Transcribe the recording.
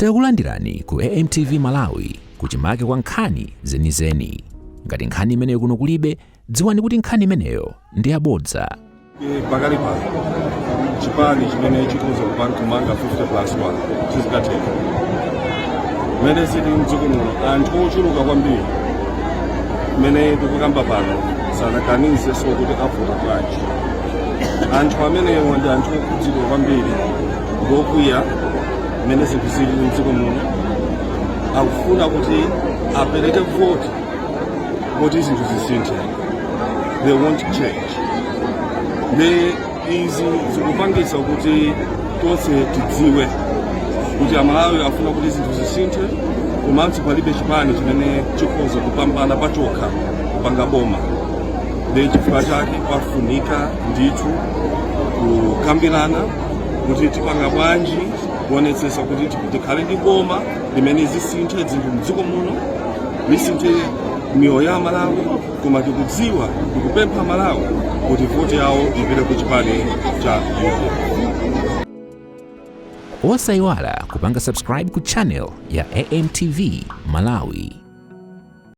Takulandirani ku AMTV Malawi, kuchimake kwa nkhani zenizeni. Ngati nkhani imeneyo kuno kulibe, dziwani kuti nkhani imeneyo ndi yabodza. Pakali pano chipani chimene chikhoza kumanga 50 plus 1 sizikatheka. Mmene zili mdziko muno, anthu ochuluka kwambiri mmene tikukamba pano sanaganizenso kuti avota bwanji. Anthu amenewo ndi anthu okhudzidwa kwambiri ndokwiya mmene zinthu zili mdziko muno, akufuna kuti apereke voti kuti zinthu zisinthe. They want change. Ndi izi zikupangisa kuti tonse tidziwe kuti Amalawi afuna kuti zinthu zisinthe, komanso palibe chipani chimene chikhoza kupambana pachokha kupanga boma. Ndi chifukwa chake pafunika ndithu kukambirana kuti tipanga bwanji kuonetsetsa kuti tikhale ndi boma limene zisinthe zinthu mdziko muno, lisinthe miyoyo ya Amalawi. Koma tikudziwa, tikupempha Malawi kuti voti yawo ipite ku chipani cha UDF. Osayiwala kupanga subscribe ku channel ya AMTV Malawi.